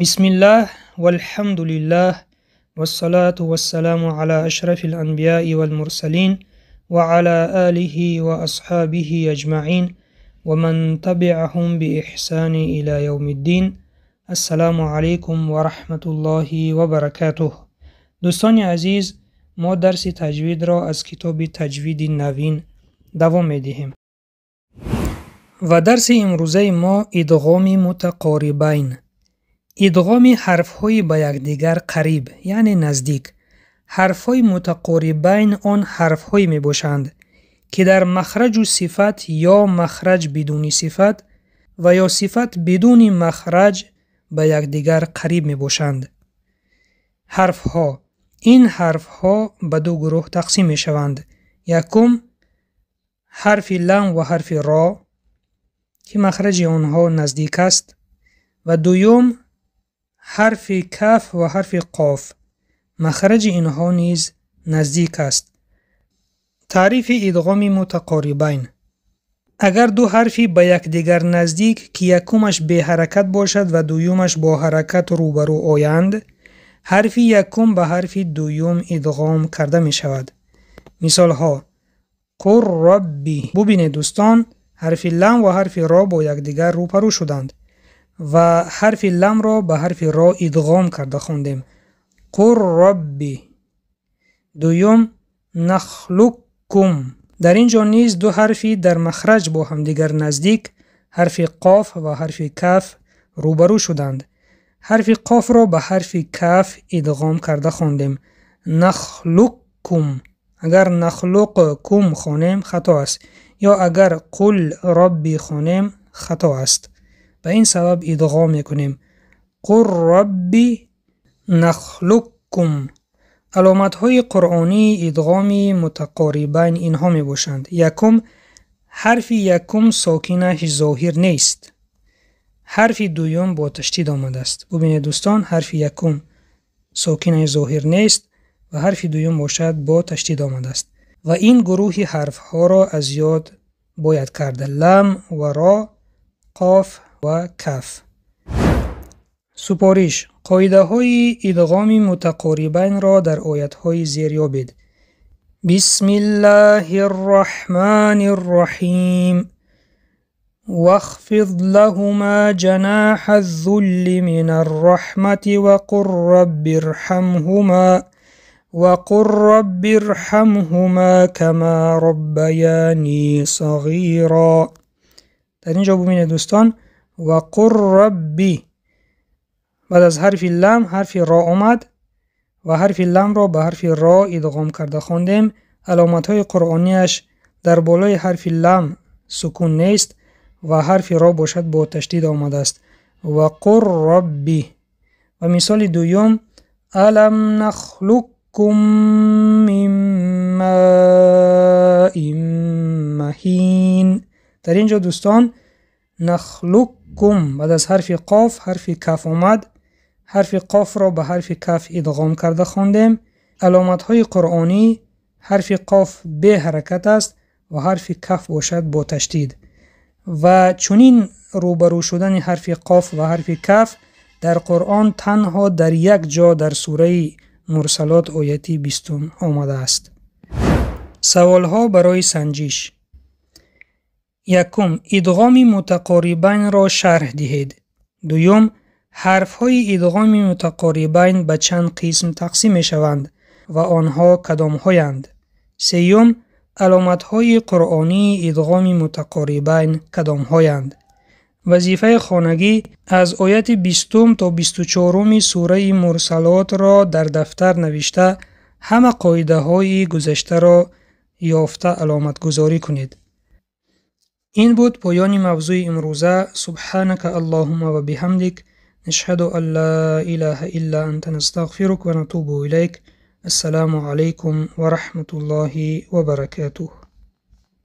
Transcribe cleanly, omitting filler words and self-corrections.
Бисмиллаҳ валҳамдулиллаҳ вассалату вассаламу ала ашрафил анбияи валмурсалин ва ала алиҳи ва асҳобиҳи аҷмаин ва ман табиаҳум биэҳсани ила явмиддин. Ассалому алайкум ва раҳматуллоҳи ва баракатуҳ. Дӯстони азиз, мо дарси таҷвидро аз китоби Таҷвиди навин давом медиҳем. Ва дарси имрӯзаи мо идғоми мутақорибайн. Идғоми ҳарфҳои ба якдигар қариб, яъне наздик. Ҳарфҳои мутақорибайн он ҳарфҳое мебошанд, ки дар махраҷу сифат ё махраҷ бидуни сифат ва ё сифат бидуни махраҷ ба якдигар қариб мебошанд. Ҳарфҳо. Ин ҳарфҳо ба ду гурӯҳ тақсим мешаванд. Якум, ҳарфи лам ва ҳарфи ро, ки махраҷи онҳо наздик аст, ва дуюм, ҳарфи каф ва ҳарфи қоф. Махраҷи инҳо низ наздик аст. Таърифи идғоми мутақорибайн. Агар ду ҳарфи ба якдигар наздик, ки якумаш беҳаракат бошад ва дуюмаш бо ҳаракат рӯбарӯ оянд, ҳарфи якум ба ҳарфи дуюм идғом карда мешавад. Мисолҳо: Қур робби. Бубинед дӯстон, ҳарфи лам ва ҳарфи ро бо якдигар рӯпарӯ шуданд ва ҳарфи ламро ба ҳарфи ро идғом карда хондем. Қур робби. Дуюм, нахлуккум. Дар ин ҷо низ ду ҳарфи дар махраҷ бо ҳамдигар наздик, ҳарфи қоф ва ҳарфи каф рӯбарӯ шуданд. Ҳарфи қофро ба ҳарфи каф идғом карда хондем. Нахлуккум. Агар нахлуқкум хонем, хато аст. Ё агар қул робби хонем, хато аст. Ба ин сабаб идғом мекунем. Қур робби нахлуккум. Аломатҳои қуръонии идғоми мутақорибайн инҳо мебошанд. Якум, ҳарфи якум сокинаш зоҳир нест. Ҳарфи дуюм бо ташдид омадааст. Бубинед дӯстон, ҳарфи якум сокинаш зоҳир нест ва ҳарфи дуюм бошад бо ташдид омадааст. Ва ин гурӯҳи ҳарфҳоро аз ёд бояд кард. Лам ва ро, қоф ва каф. Супориш. Қоидаҳои идғоми мутақорибайнро дар оятҳои зер ёбед. Бисмиллаҳир раҳмонир раҳим. Вахфид лаҳума ҷанаҳа зулли минар раҳмати ва қур раббирҳамҳума ва қур раббирҳамҳума кама раббаяни сағира. Дар ин ҷо бубинед дӯстон, ва қур рабби. Баъд аз ҳарфи лам ҳарфи ро омад ва ҳарфи ламро ба ҳарфи ро идғом карда хондем. Аломатҳои қуръонияш дар болои ҳарфи лам сукун нест ва ҳарфи ро бошад бо ташдид омадааст. Ва қур рабби. Ва мисоли дуюм, алам нахлуккум мин маин маҳин. Дар ин ҷо дӯстон, нахлуккум баъд аз ҳарфи қоф ҳарфи каф омад. Ҳарфи қофро ба ҳарфи каф идғом карда хондем. Аломатҳои қуръонӣ ҳарфи қоф беҳаракат аст ва ҳарфи каф бошад бо ташдид. Ва чунин рӯбарӯ шудани ҳарфи қоф ва ҳарфи каф дар Қуръон танҳо дар як ҷо дар сураи Мурсалот ояти 20 омадааст. Саволҳо барои санҷиш. Якум, идғоми мутақорибайнро шарҳ диҳед. Дуюм, ҳарфҳои идғоми мутақорибайн ба чанд қисм тақсим мешаванд ва онҳо кадомҳоянд? Сеюм, аломатҳои қуръонии идғоми мутақорибайн кадомҳоянд? Вазифаи хонагӣ аз ояти 20 то 24 сураи Мурсалотро дар дафтар навишта, ҳама қоидаҳои гузаштаро ёфта аломатгузорӣ кунед. Ин буд поёни мавзӯи имрӯза. Субҳанака Аллоҳумма ва биҳамдик, нашҳаду ан ла илаҳа илла анта, настағфирук ва натубу илайк. Ассалому алайкум ва раҳматуллоҳи ва баракатуҳ.